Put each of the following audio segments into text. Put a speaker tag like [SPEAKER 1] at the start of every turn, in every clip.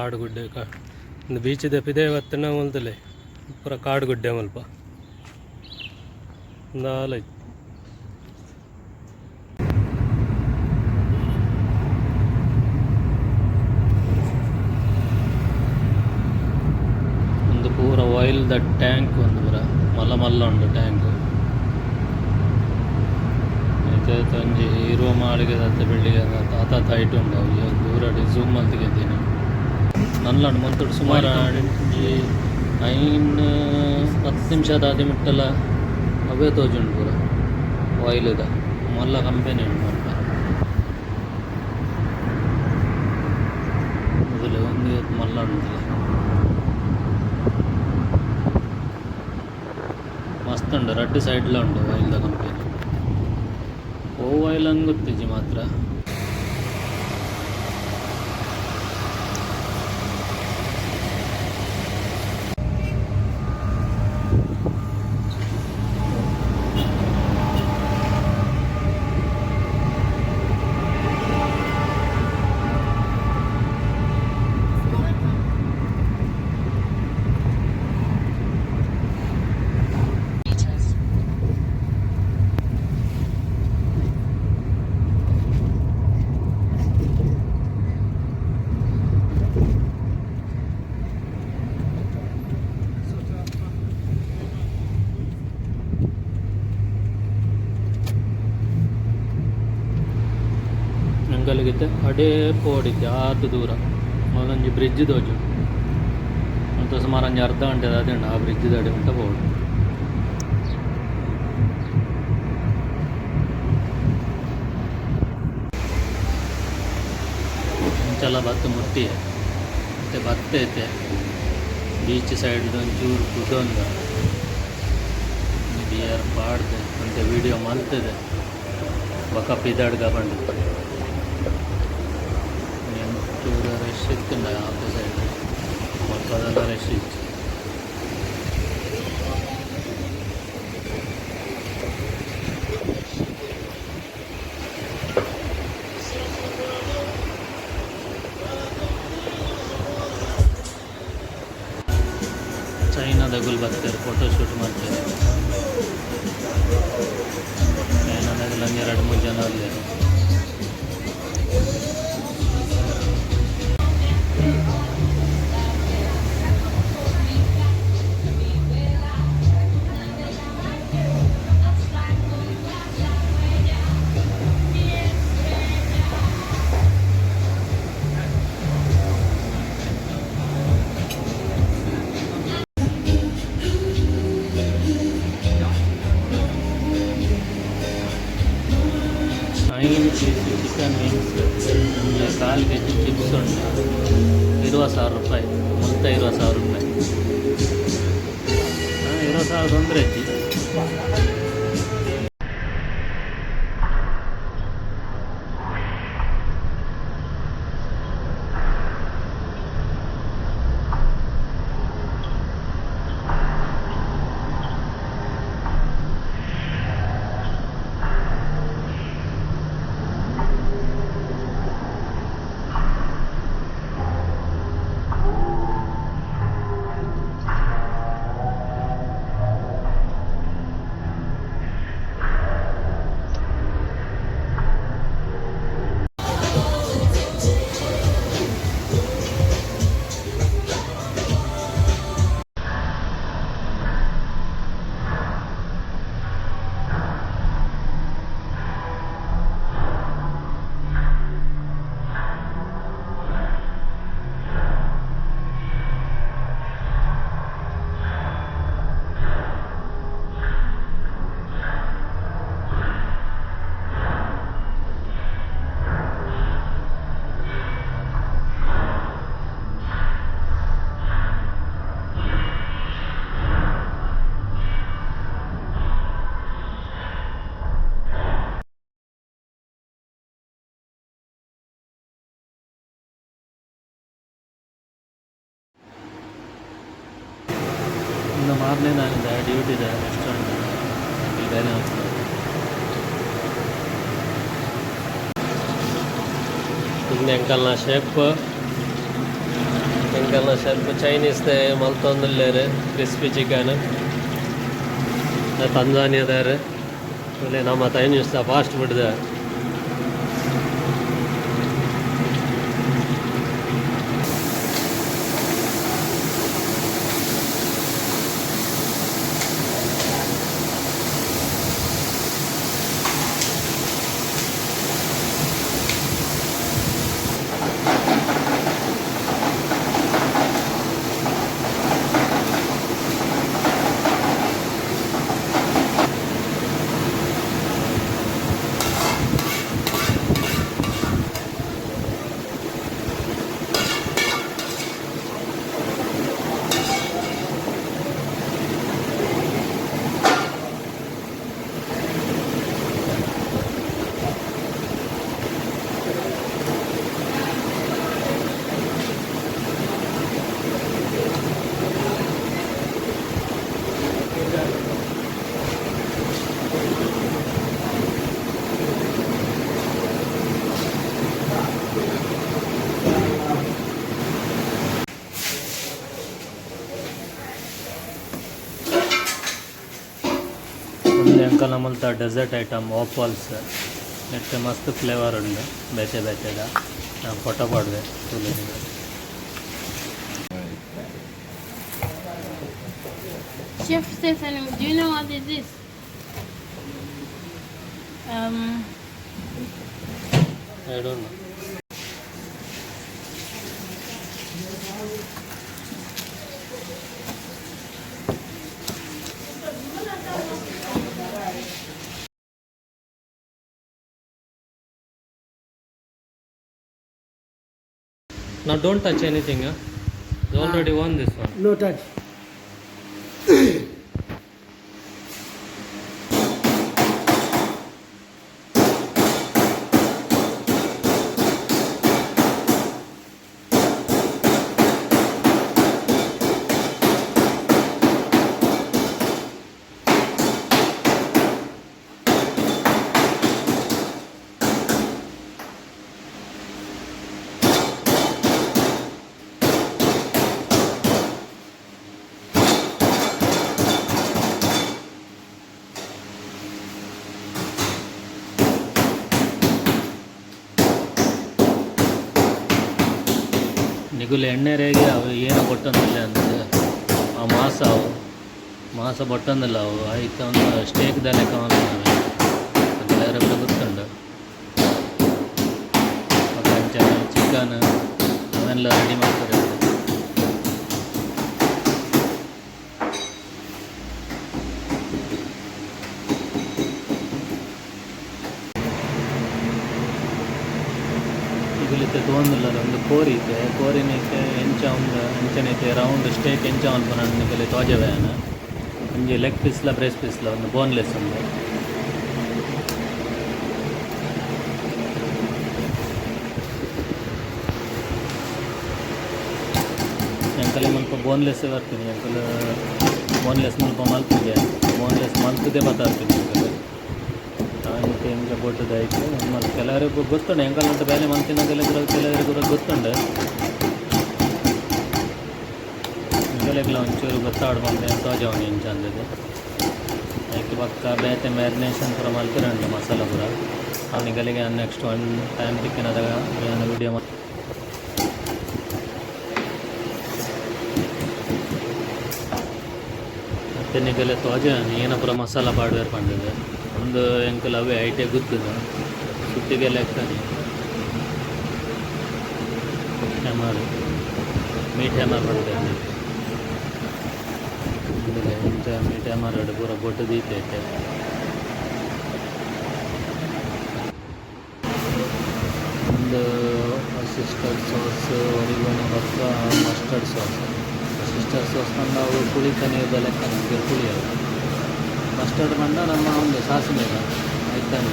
[SPEAKER 1] ಕಾಡು ಗುಡ್ಡೆ ಕಾ ಒಂದು ಬೀಚದ ಪಿದೆ ಬತ್ತನ ಮಲ್ತಲೆ ಪೂರ ಕಾಡು ಗುಡ್ಡೆ ಮಲ್ಪ ದಾಲ. ಒಂದು ಪೂರ ಆಯಿಲ್ ದ ಟ್ಯಾಂಕ್, ಒಂದು ಪೂರ ಮಲ್ಲ ಮಲ್ಲ ಉಂಡು ಟ್ಯಾಂಕ್. ಐತೆ ಒಂಜಿ ಇರುವ ಮಾಳಿಗೆ ಬಿಲ್ಡಿಂಗ್ ಆತಾತ್ ಹೈಟ್ ಉಂಡು. ಅವು ದೂರಡ್ ಝೂಮ್ ಮಲ್ತಿಗೆದ್ದೀನಿ ನಲ್ಲಂಡು ಮುಲ್ತುಡು. ಸುಮಾರು ಒಂಜಿ 5-10 ನಿಮಿಷದ ಆದಿ ಮುಟ್ಟಲ ಅವೇ ತೋಜುಂಡು. ಪೂರ ಆಯಿಲ್ದ ಮಲ್ಲ ಕಂಪೆನಿ ಉಂಡು ಮಲ್ಪ. ಮೊದಲು ಒಂದು ಮಲ್ಲ ಉಂಡು, ಮಸ್ತ್ ಉಂಡು. ರಡ್ಡ್ ಸೈಡ್ಲ ಉಂಡು ಆಯಿಲ್ದ ಕಂಪೆನಿ. ಒವು ಆಯಿಲ್ ಅಂದ್ ಗೊತ್ತಿಜ್ಜಿ ಮಾತ್ರ.
[SPEAKER 2] Meters.
[SPEAKER 1] ಎಂಕಲೆಗಿತ್ತೆ ಅಡೇ ಪೋಡಿತ್ತೆ ಆತ್ ದೂರ. ಅವಲೊಂಜಿ ಬ್ರಿಡ್ಜ್ ತೋಜು ಅಂತ. ಸುಮಾರು ಒಂಜಿ ಅರ್ಧ ಗಂಟೆ ಅದೇ ಆ ಬ್ರಿಡ್ಜ್ ಅಡಿ ಮುಟ್ಟ ಪೋಡು. ಇಂಚಲ ಬತ್ತ್ ಮುಟ್ಟಿಯೆ ಮತ್ತೆ ಬತ್ತೆ ಐತೆ. ಬೀಚ್ ಸೈಡ್ ಒಂಚೂರು ಕುದೊಂದ ಬಿಯರ್ ಪಾಡ್ದೆ ಒಂತೆ ವಿಡಿಯೋ ಮಲ್ತದೆ. ಬೊಕ ಪಿದಡ್ಗ ಪಂಡುದು. ಒಂಚೂರು ರಶ್ ಇತ್ತುಂಡ ಆಪೆ ಸೈಡ್, ಮುಲ್ಪದಲ ರಶ್ ಇಜ್ಜಿ. ಚೈನಾದಗುಲ್ ಬತ್ತೆರ್, ಫೋಟೋ ಶೂಟ್ ಮಲ್ತೆರ್. ಚೈನಾದಗುಲ್ ಒಂಜಿ ರಡ್ಡ್ ಮೂಜಿ ಜನ ಉಲ್ಲೆರ್. ಐನ್ ಪೀಸ್ ಚಿಕನ್ ವಿಂಗ್ಸ್, ಒಂಜಿ ಕಾಲ್ ಕೆಜಿ ಚಿಪ್ಸ್ ಉಂಡು. 20,000 ರೂಪಾಯಿ ಮುಲ್ತ. 20,000 ರೂಪಾಯಿ, 20,000 ತೊಂದರೆ ಇಜ್ಜಿ. ಇನ್ನು ಮಾರನೇ ನಾನಿದೆ ಡ್ಯೂಟಿ ಇದೆ ರೆಸ್ಟೋರೆಂಟ್ ಇಲ್ಲಿ ಬೇರೆ ಹೋಗ್ತದೆ. ಇಂದು ಎಂಕಲ್ನ ಶೆಫ್. ಎಂಕಲ್ನ ಶೆಫ್ ಚೈನೀಸ್ ಮಲ್ತೊಂದುಲ್ಲೆರ್ ಕ್ರಿಸ್ಪಿ ಚಿಕನ್. ತಂಜಾನಿಯಾದಾರ್ ಇಲ್ಲಿ ನಮ್ಮ ಚೈನೀಸ್ ಫಾಸ್ಟ್ ಫುಡ್. ಒಂದು ಎಂಕಲ್ನ ಮುಲ್ತ ಡೆಸರ್ಟ್ ಐಟಮ್ ವಾಫಲ್ಸ್. ನೆಟ್ ಮಸ್ತ್ ಫ್ಲೇವರ್ ಉಂಡು ಬೇತೆ ಬೇತೆದ. ಫೋಟೋ ಪಾಡ್ವೆ ತೂಲೆ.
[SPEAKER 2] Chef Stephen, do you know what it is?
[SPEAKER 1] I don't know. Now don't touch anything, huh? You already won this one.
[SPEAKER 3] No touch.
[SPEAKER 1] ನಿಗುಲು ಎಣ್ಣೆರೆಗೆ ಅವು ಏನು ಬೊಟ್ಟೊಂದಿಲ್ಲ ಅಂದ್ ಆ ಮಾಸ, ಅವು ಮಾಸ ಬೊಟ್ಟೊಂದಿಲ್ಲ ಅವು. ಐತ ಒಂದು ಸ್ಟೇಕ್ ದ ಲೆಕ್ಕ ಮಲ್ಪುನವೆ. ಗೊತ್ತುಂಡು. ಬೊಕ ಅಂಚನೆ ಚಿಕನ್ ಅವೆಲ್ಲ ರೆಡಿ ಮಲ್ಪುವೆರ್. ನಿಗುಲು ಇತ್ತೆ ತೂವೊಂದುಲ್ಲರ್ ಉಂದು ಕೋರಿ ಇತ್ತೆ. ಕೋರಿನ್ ಇತ್ತೆ ಎಂಚ ಉಂಡು ಅಂಚನೆ ಇತ್ತೆ ರೌಂಡ್ ಸ್ಟೇಕ್ ಎಂಚ ಮನ್ಪುನ ನಿಕಲೆ ತೋಜವೆ ಯಾನ್. ಒಂಜಿ ಲೆಗ್ ಪೀಸ್ಲ ಬ್ರೇಸ್ಟ್ ಪೀಸ್ಲ ಒಂದು ಬೋನ್ಲೆಸ್ ಉಂದು. ಎಂಕಲೆ ಮುಲ್ಪ ಬೋನ್ಲೆಸ್ ಬರ್ಪಿನಿ. ಎಂಕುಲು ಬೋನ್ಲೆಸ್ ಮುಲ್ಪ ಮಲ್ಪುಜೆ. ಬೋನ್ಲೆಸ್ ಮಲ್ತುದೇ ಬತ್ತಾರ್ಪಿನಿ ಎಂಕುಲು. ಇತ್ತೆ ಇಂಚ ಬೊಟ್ಟುದು ಐಕ್ ಮಲ್ ಕೆಲವರಿಗೆ ಗೊತ್ತುಂಡು. ಎಂಕಲ್ನಂತ ಬೇಲೆ ಮಲ್ತಿನಗಲೆಗ್ ಕೆಲವರಿಗೆ ಪೂರ ಗೊತ್ತುಂಡು. ನಿಕಲೆಗ್ಲ ಒಂಚೂರು ಗೊತ್ತಾವಡ್ ಪಂದ್ ಯಾನ್ ತೋಜಾವುನಿ ಎಂಚ ಅಂದುದು. ಐಕ್ ಬೊಕ್ಕ ಬೇತೆ ಮ್ಯಾರಿನೇಷನ್ ಪೂರ ಮಲ್ಪೆರೆ ಉಂಡು, ಮಸಾಲ ಪೂರ. ಅವು ನಿಕಲೆಗ್ ನೆಕ್ಸ್ಟ್ ಒನ್ ಟೈಮ್ ತಿಕ್ಕಿನದಗ ಯಾನ್ ವಿಡಿಯೋ. ಮತ್ತೆ ನಿಕಲೆ ತೋಜಾವನಿ ಏನ ಪೂರ ಮಸಾಲ ಪಾಡ್ವೆರ್ ಪಂಡುದು. ಉಂದು ಎಂಕುಲು ಅವೇ ಐಟೆ ಗುತ್ತುದು ಸುತ್ತಿಗೆ ಲೆಕ್ಕನೆ. ಹ್ಯಾಮರ್, ಮೀಟ್ ಹ್ಯಾಮರ್ ಪನ್ಪೆರ್ ನೆಕ್ಕ್. ಉಂದುಲೆ ಇಂಚ ಮೀಟ್ ಹ್ಯಾಮರ್ ಪೂರ ಬೊಟ್ಟು ದೀತೆ ಇತ್ತೆ. ಉಂದು ಒಯಿಸ್ಟರ್ ಸಾಸ್, ಒರಿಗಾನೋ ಬೊಕ್ಕ ಮಸ್ಟರ್ಡ್ ಸಾಸ್. ಒಯಿಸ್ಟರ್ ಸಾಸ್ ಪಂಡ ಅವು ಪುಳಿತ ನೀರ್ದ ಲೆಕ್ಕನೆ ಒಂಚೂರು ಪುಳಿ ಅವು. ಮಸ್ಟರ್ಡ್ ಪಂಡ ನಮ್ಮ ಒಂದು ಸಾಸಿವೆದ ಐತನೆ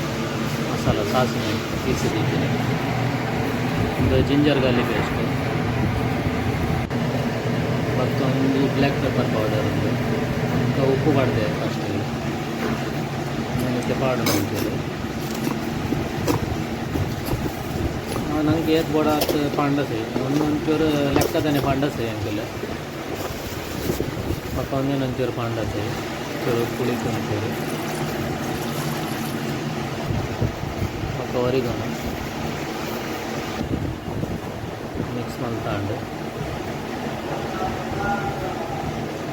[SPEAKER 1] ಮಸಾಲ, ಸಾಸಿವೆ ಪೀಸ್ ದೀತಿನಿ. ಉಂದು ಜಿಂಜರ್ ಗಾರ್ಲಿಕ್ ಪೇಸ್ಟ್. ಬೊಕ್ಕ ಒಂದು ಬ್ಲ್ಯಾಕ್ ಪೆಪ್ಪರ್ ಪೌಡರ್ ಉಂದು. ಬೊಕ್ಕ ಉಪ್ಪು ಪಾಡ್ದೆ ಫಸ್ಟ್. ಇತ್ತೆ ಪಾಡುನ ಒಂಚೂರು. ನಂಗೆ ಏತ್ ಬೋಡಾತ್ ಪಾಂಡಸೆ ಒಂದು ಒಂಚೂರು ಲೆಕ್ಕದನೆ ಪಾಂಡಸೆ ಅಂಕಲ್. ಬೊಕ್ಕ ಒಂದೇನು ಒಂಚೂರು ಪಾಂಡಸೆ, ಚೂರು ಪುಳಿಕ್ ಒಂಚೂರು, ಬೊಕ್ಕ ಒರಿಗಾನೋ ಮಿಕ್ಸ್ ಮಲ್ತಾಂಡ್.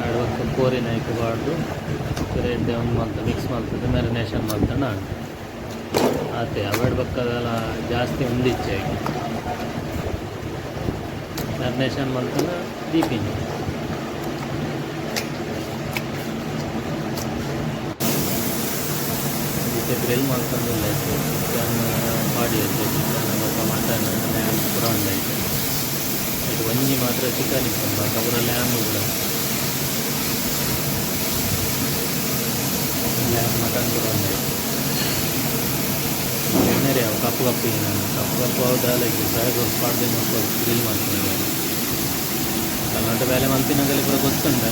[SPEAKER 1] ಆಡ್ ಬೊಕ್ಕ ಕೋರಿನ ಐಕ್ ಪಾಡ್ದು ಚೂರು ಎಡ್ಡೆ ಒಂದು ಮಲ್ತ್ ಮಿಕ್ಸ್ ಮಲ್ತುದು ಮ್ಯಾರಿನೇಷನ್ ಮಲ್ತಂಡ ಆಂಡ್. ಆತೆ. ಅವೆಡ್ ಬೊಕ್ಕ ದಾಲ ಜಾಸ್ತಿ ಉಂದಿಚ್ಚೆ. ಐಕ್ ಮ್ಯಾರಿನೇಷನ್ ಮಲ್ತುಂಡ ದೀಪಿನಿ. ಇತ್ತೆ ಗ್ರಿಲ್ ಮಲ್ತೊಂದುಲ್ಲೆರ್. ಚಿಕನ್ ಪಾಡಿಯೆರ್, ಚಿಕನ್ ಬೊಕ್ಕ ಮಟನ್, ಲ್ಯಾಂಬ್ ಪೂರ ಉಂಡು ಐಟ್. ಐಟ್ ಒಂಜಿ ಮಾತ್ರ ಚಿಕನ್ ಇಪ್ಪುಂಡು, ಬೊಕ್ಕ ಪೂರ ಲ್ಯಾಂಬ್ ಪೂರ. ಲ್ಯಾಂಬ್, ಮಟನ್ ಪೂರ ಉಂಡು ಐಟ್. ಎಣ್ಣೆರೆ ಅವು ಕಪ್ಪು ಕಪ್ಪು ಏನ ಕಪ್ಪು ಕಪ್ಪು ಅವು ದಾಲ ಇಜ್ಜಿ, ಸೋಯಾ ಸಾಸ್ ಪಾಡ್ದೆ ಮುಲ್ಪ ಗ್ರಿಲ್ ಮಲ್ಪುನ. ಕಲ್ನಾಟ ಬೇಲೆ ಮಲ್ತಿನಗಲೆ ಪೂರ ಗೊತ್ತುಂಡು.